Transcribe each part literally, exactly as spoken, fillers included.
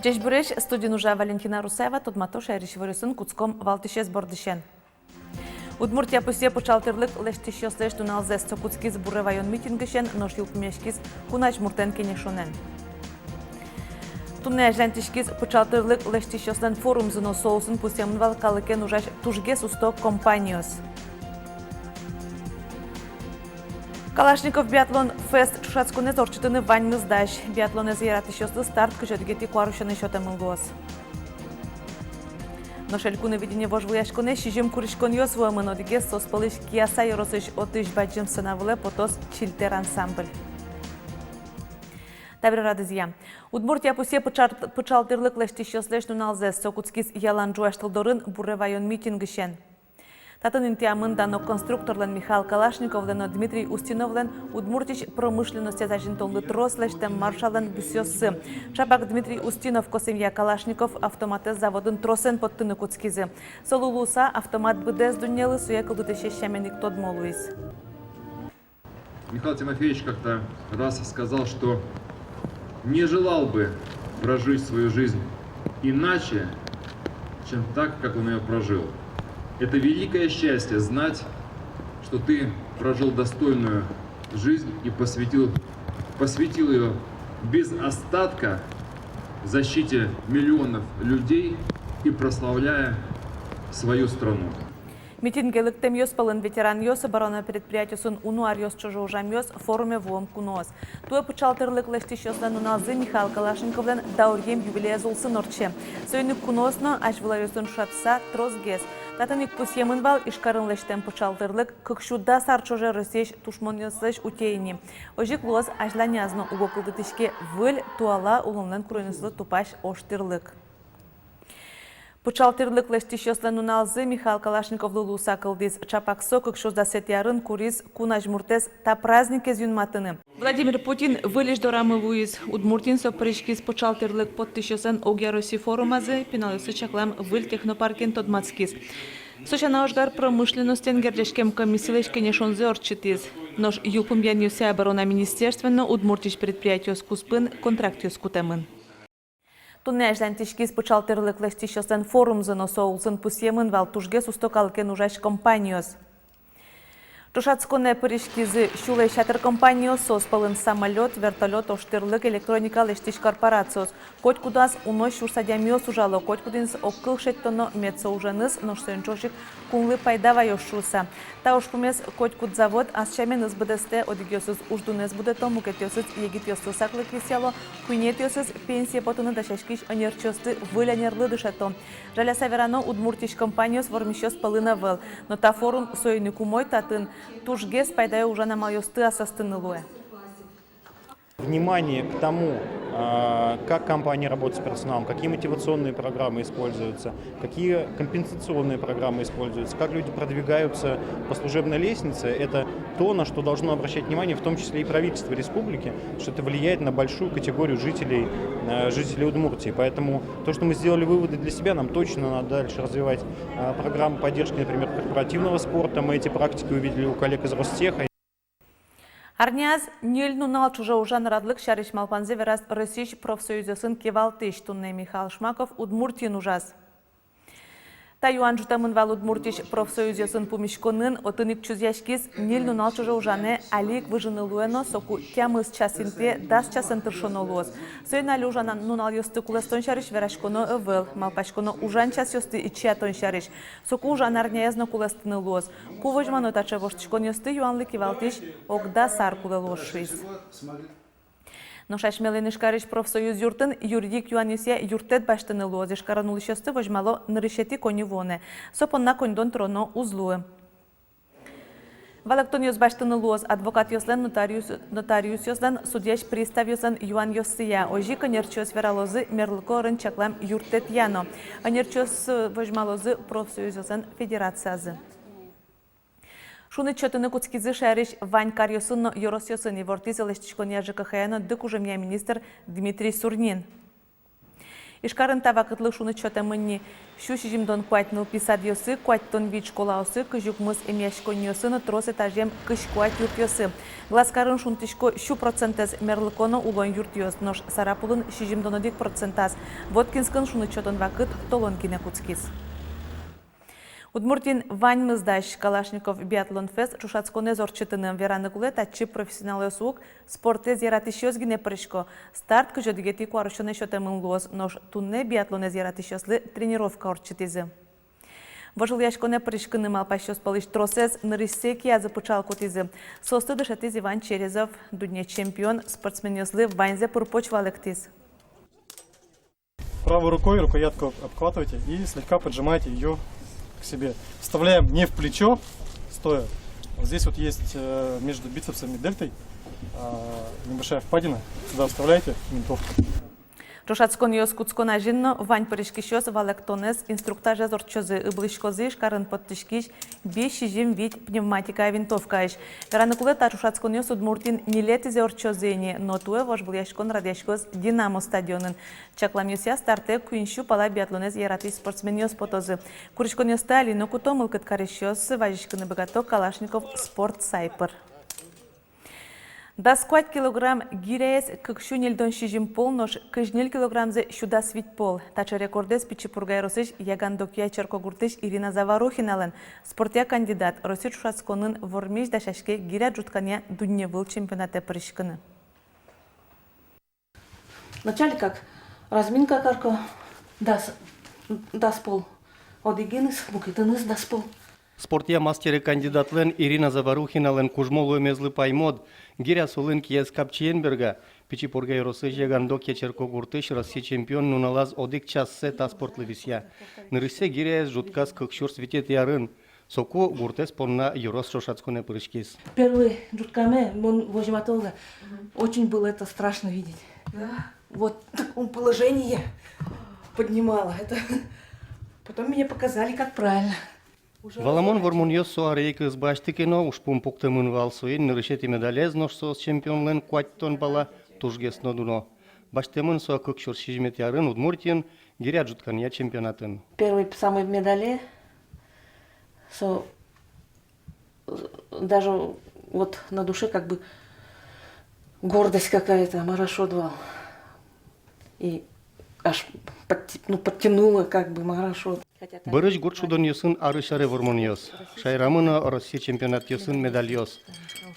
Ӟечбуресь! Студиын ужа Валентина Русаева. Тодмато шаерысь иворъёсын. Кутском валтӥсез бордысен. Удмуртия пусъе пыӵал тӥрлык лэсьтӥсьёслэсь нуналзэс. Со кутскиз буре ваён митингысен, нош йылпумъяськиз кун азьмуртэн кенешонэн. Туннэ азьланьтӥськиз пыӵал тӥрлык лэсьтӥсьёслэн форумзы но. Со улсын пусъемын вал калыкен ужась тужгес усто компаниос. Калашников биатлон фест ӵошатсконэз ортчытыны ваньмыз дась. Биатлонэз яратӥсьёслы старт кызь одӥгетӥ куарусёнэ сётэмын луоз. Нош Элькуновидение вожвылъяськонэ сизьым куриськонъёс вуэмын. Одӥгез соос пӧлысь Кияса ёросысь отысь бадӟым сцена вылэ потоз «Чильтэр» ансамбль. Табере радызъя. Удмуртия пусъе пыӵар-, пыӵал тӥрлык лэсьтӥсьёслэсь нуналзэс. Со кутскиз ялан ӝуась тыл дорын буре ваён митингысен. Татын интыямын дано конструкторлэн Михаил Калашниковлэн но Дмитрий Устиновлэн Удмуртиысь промышленностез азинтонлы трос лэсьтэм маршалэн бусъёссы. Ӵапак Дмитрий Устинов косэмъя, Калашников автоматэз заводын тросэн поттыны кутскизы. Солы луыса, автомат быдэс дуннелы сое кылдытӥсез сямен ик тодмо луиз. Михаил Тимофеевич как-то раз сказал, что не желал бы прожить свою жизнь иначе, чем так, как он её прожил. Это великое счастье знать, что ты прожил достойную жизнь и посвятил, посвятил её без остатка защите миллионов людей и прославляя свою страну. Митинге лыктэмъёс пӧлын ветеранъёс, оборона предприятиосын уно аръёс ӵоже ужамъёс, форуме вуэм куноос. Туэ пыӵал тӥрлык лэсьтӥсьёслэн нуналзы Михаил Калашниковлэн дауръем юбилеез улсын ортче. Соин ик куноос но азьвылъёсын ӵошатыса тросгес. Татын ик пусъемын вал: Ижкарын лэсьтэм пыӵал тӥрлык кык сю дас ар ӵоже Россиысь тушмонъёслэсь утё ини. Озьы ик луоз азьланяз но, уго кылдытӥське выль, туала, улонлэн куронъёсызлы тупась ож тӥрлык. Пыӵал тӥрлык лэсьтӥсьёслэн нуналзы Михаил Калашниковлы луыса кылдӥз. Ӵапак со кык сюрс дасэтӥ арын куриз кун азьмуртэз та праздникез юнматыны. Владимир Путин выльысь дорамы вуиз. Удмуртиын со пыриськиз пыӵал тӥрлык поттӥсьёслэн огъя Росси форумазы, пиналъёслы чаклам выль технопаркен тодматскиз. Со сяна ожгар промышленностен герӟаськем комиссилэсь кенешонзэ ортчытӥз. Нош йылпумъянъёсъя оборона министерствоен но Удмуртиысь предприятиос куспын контрактъёс кутэмын. Туннэ азьланьтӥськиз пыӵал тӥрлык лэсьтӥсьёслэн форумзы но. Со улсын пусъемын вал тужгес усто калыкен ужась компаниос. Ӵошатсконэ пыриськизы сюлэсь ятыр компаниос, соос пӧлын самолёт, вертолёт, ож тӥрлык, электроника лэсьтӥсь корпорациос. Котькудаз уно сюрс адямиос ужало, котькудӥныз огкыл шедьтоно мед со уженыз, нош соин ӵош ик кунлы пайда ваёз шуыса. Та ужпумез котькуд завод ас сяменыз быдэстэ: одӥгъёсыз уждунэз будэто, мукетъёсыз егитъёслы саклык висъяло, куинетӥосыз пенсие потыны дасяськись ӧнерчиосты выль ӧнерлы дышето. Жаляса верано, Удмуртиысь компаниос вормисьёс пӧлын ӧвӧл. Но та форум соин ик умой: татын тужгес пайдаё ужан амалъёсты асэстыны луэ. Внимание к тому, а, как компания работает с персоналом, какие мотивационные программы используются, какие компенсационные программы используются, как люди продвигаются по служебной лестнице, это то, на что должно обращать внимание, в том числе и правительство республики, что это влияет на большую категорию жителей, э, жителей Удмуртии. Поэтому то, что мы сделали выводы для себя, нам точно надо дальше развивать, э, программы поддержки, например, корпоративного спорта. Мы эти практики увидели у коллег из Ростеха. Арняяз ньыль нунал ӵоже ужан радлык сярысь малпанзэ вераз Россиысь профсоюзъёсын кивалтӥсь. Туннэ Михаил Шмаков Удмуртиын ужаз. Та юан ӝутэмын вал Удмуртиысь профсоюзъёсын пумиськонын. Отын ик чузъяськиз: ньыль нунал ӵоже ужанэ али ик выжыны луэ но, соку тямыс час интые дас часэн тыршоно луоз. Соин али ужан нуналъёсты кулэстон сярысь вераськоно ӧвӧл, малпаськоно ужан часъёсты ичиятон сярысь. Соку ужан арняез но кулэстыны луоз. Ку возьмано таӵе воштӥськонъёсты, юанлы кивалтӥсь ог дас ар кулэ луоз шуиз. Нош асьмелэн Ижкарысь профсоюз юртын юридик юанъёсъя юрттэт басьтыны луоз. Ижкарын улӥсьёсты возьмало нырысетӥ коньывуонэ. Со понна коньдон тыроно уз луы. Валэктонъёс басьтыны луоз адвокатъёслэн, нотариус-, нотариусъёслэн, судъясь приставъёслэн юанъёссыя. Озьы ик ӧнерчиос вералозы мерлыко ӧрын чаклам юрттэтъя но. Ӧнерчиос, э, возьмалозы профсоюзъёслэн федерациязы. Шуныт сётыны кутскизы шаерысь вань каръёсын но ёросъёсын, ивортӥз лэсьтӥськонъя, ЖКХ-я но дыкужымъя министр Дмитрий Сурнин. Ижкарын та вакытлы шуныт сётэмын ни сю сизьымдон куать нылпи садъёсы, куатьтон вить школаосы, кызь укмыс эмъяськонниосы но трос этажъем кызь куать юртъёсы. Глазкарын шунтӥсько сю процентэз мерлыко но улон юртъёс, нош Сарапулын сизьымдон одӥг процентаз. Воткинскын шуныт сётон вакыт толон гинэ кутскиз. Удмуртиын ваньмыз дась. Калашников биатлон-фест ӵошатсконэз ортчытыны. Вераны кулэ, татчы профессионалъёс уг, спортэз яратӥсьёс гинэ пырисько. Старт кызь одӥгетӥ куарусёнэ сётэмын луоз, нош туннэ биатлонэз яратӥсьёслы тренировка ортчытӥзы. Вожвылъяськонэ пыриськыны малпасьёс пӧлысь тросэз нырысьсэ киязы пыӵал кутӥзы. Соосты дышетӥз Иван Черезов, дунне чемпион, спортсменъёслы ваньзэ пыр-поч валэктӥз. Правой рукой рукоятку обхватывайте и слегка поджимайте её к себе. Вставляем не в плечо, стоя. Вот здесь вот есть э, между бицепсом и дельтой а, небольшая впадина. Сюда вставляете винтовку. Ӵошатсконъёс кутскон азьын но вань пыриськисьёс валэктонэз, инструктажез ортчозы. Ыбылӥськозы Ижкарын поттӥськись би сизьым вить пневматика винтовкаысь. Вераны кулэ, та ӵошатсконъёс Удмуртиын ньылетӥзэ ортчозы ини, но туэ вожвылъяськон радъяськоз «Динамо» стадионын. Чакламъёсъя, стартэ куинь сю пала биатлонэз яратӥсь спортсменъёс потозы. Куриськонъёсты али но куто мылкыд карисьёс, вазиськыны быгато «Калашников» спорт сай пыр. Дас куать килограмм гиряез кык сю ньыльдон сизьым пол, нош кызь ньыль килограммзэ сю дас вить пол. Таӵе рекордэз Пичи Пурга ёросысь Ягандокъя черкогуртысь Ирина Заварухиналэн. Спортъя кандидат, Россия ӵошатсконын вормись дасяське гиря ӝутканъя дунневыл чемпионатэ пыриськыны. Вначале как разминка карко, дас, дас пол одӥгеныз, мукетэныз дас пол. Спортъя мастере кандидатлэн Ирина Заварухиналэн кужмо луэмезлы паймод, гиря солэн киез капчиен берга. Пичи Пурга ёросысь Ягандокъя черкогуртысь Россия чемпион нуналаз одӥг чассэ та спортлы висъя. Нырысьсэ гиряез ӝутказ кык сюрс витетӥ арын. Соку гуртэз понна ёрос ӵошатсконэ пыриськиз. Первый ӝуткаме мон возьматылга. Очень было это страшно видеть. Да. Вот в таком положении я поднимала это. Потом мне показали, как правильно. Валамон, вормонъёс со аръя ик ӧз басьты ке но, ужпум пуктэмын вал. Соин нырысетӥ медалез, нош соос чемпионлэн куатьтон пала, тужгес но дуно. Басьтэмын со кык сюрс сизьыметӥ арын Удмуртиын гиря ӝутканъя чемпионатын. Первый самый медале со даже вот на душе как бы гордость какая-то, мар-а шуод вал. И аж подти-, ну, подтянуло как бы, мар-а шуод. Бӧрысь гурт шудонъёсын арысь аре вормонъёс. Шаерамы но Россия чемпионатъёсын медальёс.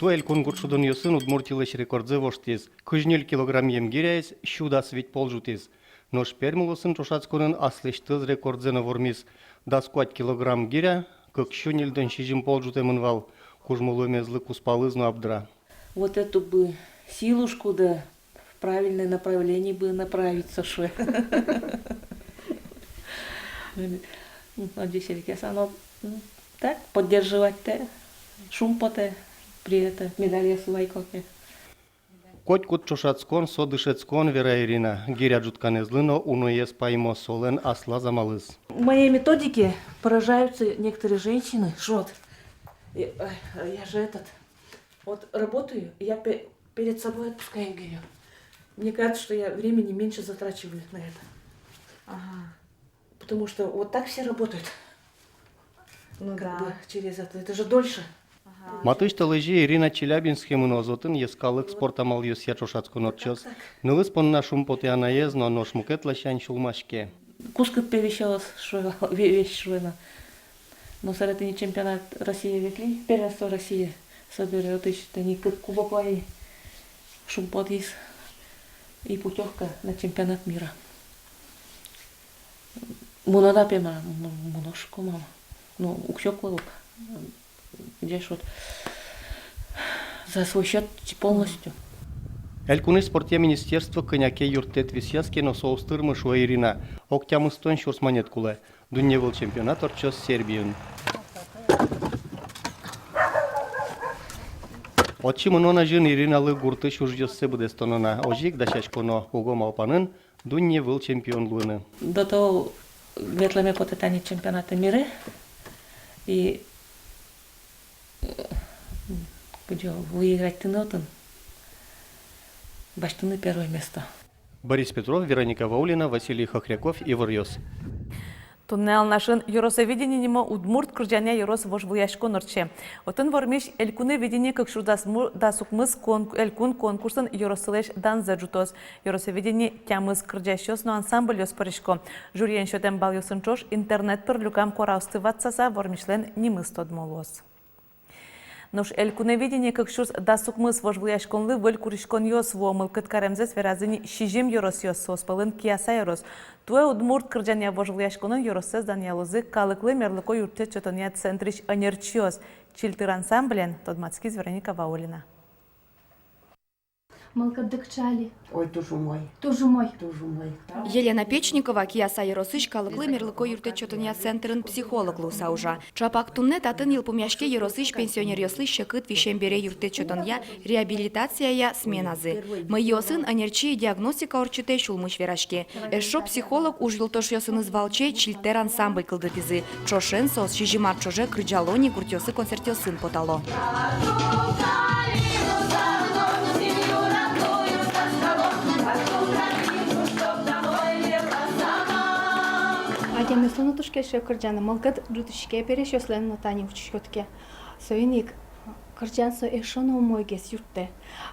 Туэ элькун гурт шудонъёсын Удмуртилэсь рекордзэ воштӥз. Кызь ньыль килограммъем гиряез сю дас вить пол ӝутӥз. Нош Пермь улосын ӵошатсконын аслэсьтыз рекордзэ но вормиз. Дас куать килограмм гиря кык сю ньыльдон сизьым пол ӝутэмын вал. Кужмо луэмезлы кузпалыз но абдра. Вот эту бы силушку да в правильное направление бы направить, со шуэ. Одӥг серекъяса но, м, так, поддерживать-тэ, шумпотэ, при этом медальёс вайко ке. Котькуд ӵошатскон — со дышетскон, вера Ирина. Гиря ӝутканэзлы но уноез паймо, солэн аслаз амалыз. В моей методике поражаются некоторые женщины, что вот, э, э, я же этот, вот работаю, я пе-, перед собой отпускаю гирю. Мне кажется, что я времени меньше затрачиваю на это. Ага. Потому что вот так все работают. Ну да. Как бы через это. Это же дольше. Ага. Матысь толэзе Ирина Челябинске мыноз, отын йӧскалык спорт амалъёсъя ӵошатскон ортчоз. Так, так. Нылыз понна шумпотэ анаез но, нош мукет ласянь сюлмаське. Кускыт пе висёз, шуэ, ве-, весь шуэ на. Но собере тӥни чемпионат России ветлӥ, первенство России. Собере отысь тӥни кы-, кубок вайи, шумпотӥз. И путёвка на чемпионат мира. Мыно да пе, мар-а, м-, мыно, шуко, мама. Ну, уксё кулэ ук. Где ж вот за свой счёт полностью. Элькунысь спортъя министерство кӧня ке юрттэт висъяз ке но, соос тырмы, шуэ Ирина. Ог тямыстон сюрс манет кулэ. Дунневыл чемпионат ортчоз Сербиын. Отчы мынон азьын Ириналы гуртысь ужъёссэ быдэстоно на. Озьы ик дасяськоно уго малпанын дунневыл чемпион луыны. До того ветлэме потэ тани чемпионаты мира. И, э, кудӟо, выиграть тыны отын, басьтыны первое место. Борис Петров, Вероника Ваулина, Василий Хохряков, «Иворъёс». Туннэ Алнашын «Ёросовидение» нимо удмурт кырӟанъя ёрос вожвылъяськон ортче. Отын вормись «Элькуновидение кык сюрс дас укмыс» кон-, элькун конкурсын ёросылэсь данзэ ӝутоз. «Ёросовидение» тямыс кырӟасьёс но ансамбльёс пырисько. Жюриен сётэм баллъёсын ӵош интернет пыр люкам куараосты ватсаса, вормисьлэн нимыз тодмо луоз. Нош «Элькуновидение кык сюрс дас укмыс» вожвылъяськонлы выль куриськонъёс вуо. Мылкыд каремзэс веразы ни сизьым ёросъёс, соос пӧлын Кияса ёрос. Туэ удмурт кырӟанъя вожвылъяськонын ёроссэс данъялозы калыклы мерлыко юрттэт сётонъя центрысь ӧнерчиос. «Чильтыр» ансамблен тодматскиз Вероника Ваулина. Мылкыдды кыӵе али? Ой, туж умой. Туж умой. Туж умой. Елена Печникова Кияса ёросысь калыклы мерлыко юрттэт сётонъя центрын психолог луыса ужа. Ӵапак туннэ татын йылпумъяське ёросысь пенсионеръёслы секыт висем бере юрттэт сётонъя, реабилитацияя сменазы. Мӧйыосын ӧнерчи диагностика ортчытэ, сюлмысь вераське. Эшшо психолог ужъюлтошъёсыныз валче «Чильтыр» ансамбль кылдытӥзы. Ӵошен соос сизьым ар ӵоже кырӟало ни, гуртъёсы концертъёсын потало. Адямиослы но туж кельше кырӟаны, мылкыд ӝутӥське пересьёслэн но, тани учкиськод ке. Соин ик кырӟан со эшшо но умойгес юрттэ.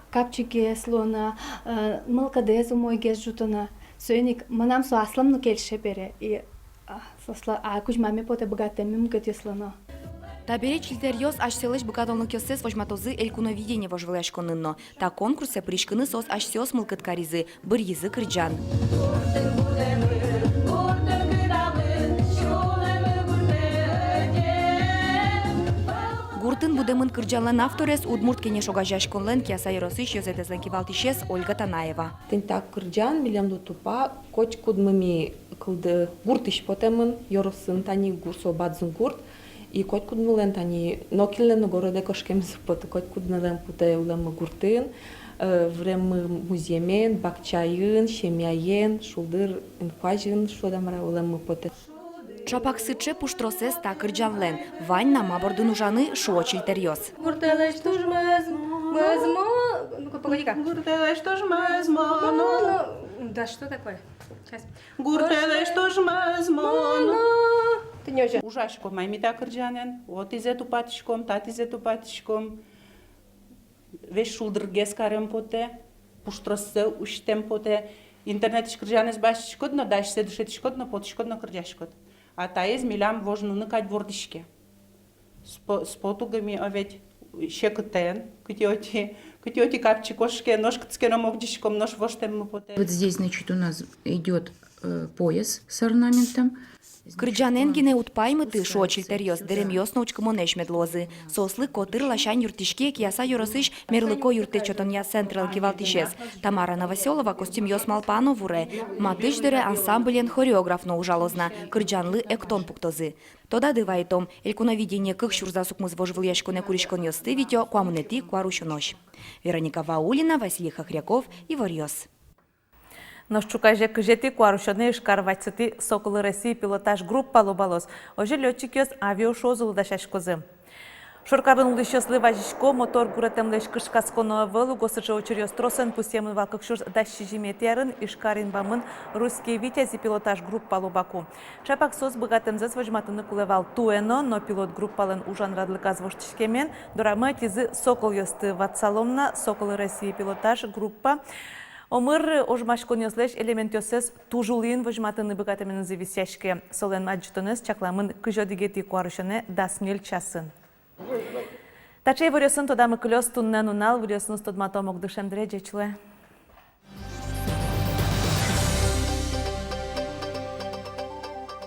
Капчигес луоно, э, мылкыдэз умойгес ӝутоно. Соин ик мынам со аслым но кельше бере. И, а, соослы, а, кузьмаме потэ быгатэммы мукетъёслы но. Табере «Чильтыръёс» асьсэлэсь быгатонлыкъёссэс возьматозы «Элькуновидение» вожвылъяськонын но. Та конкурсэ пыриськыны соос асьсэос мылкыд каризы, быръизы кырӟан. Гуртын будэмын кырӟанлэн авторез, «Удмурт Кенеш» огазеяськонлэн Кияса ёросысь ёзэтэзлэн кивалтӥсез Ольга Танаева. Тӥни та кырӟан милемлы тупа, котькудмы ми кылдэ гуртысь потэмын, ёросын, тани гурт, со бадӟым гурт. И котькудмылэн, тани нокинлэн но городэ кошкемзы потэ, котькудмылэн потэ улэммы гуртын, э, вырем музъемен, бакчаен, семьяен, шулдыр инкуазен, шуод-а, мар-а, улэммы потэ. Ӵапак сыӵе пуштросэз та кырӟанлэн: «Вань на ма бордын ужаны», — шуо чильтыръёс. Гуртэлэсь туж мӧзмо, мӧзмо, ну-ка, погоди-ка. Гуртэлэсь туж мӧзмо, ну, ну, да что такое? Сейчас. Гуртэлэсь туж мӧзмо, ну. Ты не очень. Ужаськом ай ми та кырӟанэн, отӥзэ тупатӥськом, татӥзэ тупатӥськом. Весь шулдыргес карем потэ, пуштроссэ усьтэм потэ. Интернетысь кырӟанэз басьтӥськод но, дасьсэ дышетӥськод но, потӥськод но кырӟаськод. А таиз милям вож нуны кадь вордӥське. С по-, с потугами, а ведь секытэн, кытӥ-отӥ, кытӥ-отӥ капчи кошке, нош кытчы ке но могӟиськом, нош воштэммы потэ. Вот здесь, значит, у нас идёт, э, пояс с орнаментом. Кырӟанэн гинэ уд паймыты, шуо чильтыръёс, дэремъёс но учкымонэсь мед луозы. Соослы котыр ласянь юрттӥське Кияса ёросысь мерлыко юрттэт сётонъя центрлэн кивалтӥсез Тамара Новосёлова. Костюмъёс малпано вуре. Матысь дыре ансамблен хореограф но ужалоз на, кырӟанлы эктон пуктозы. Тодады вайытом, «Элькуновидение кык сюрс дас укмыс» вожвылъяськонэ куриськонъёсты витё куамынэтӥ куарусёнозь. Вероника Ваулина, Василий Хохряков, «Иворъёс». Нош ӵуказе кызетӥ куарусёнэ Ижкар вадьсытӥ «Соколы России» пилотаж группа лобалоз. Озьы лётчикъёс авиашоузылы дасяськозы. Шоркарын улӥсьёслы вазисько, мотор гуретэмлэсь кышкаськоно ӧвӧл уго. Сыӵе учыръёс тросэн пусъемын вал кык сюрс дас сизьыметӥ арын Ижкар инбамын «Русский Витязь» пилотаж группа лобаку. Ӵапак соос быгатэмзэс возьматыны кулэ вал туэ но, но пилот группалэн ужан радлыказ воштӥськемен дорамы ӧтизы соколъёсты. Ватсалом на, «Соколы России» пилотаж группа омыр ожмаськонъёслэсь элементъёссэс туж улӥын возьматыны быгатэменызы висъяське. Солэн адӟытонэз чакламын кызь одӥгетӥ куарусёнэ дас ньыль часын. Таӵе иворъёсын тодамы кылёз туннэ нунал. Выльёсыныз тодматом ог дышем дыре. Ӟеч луэ.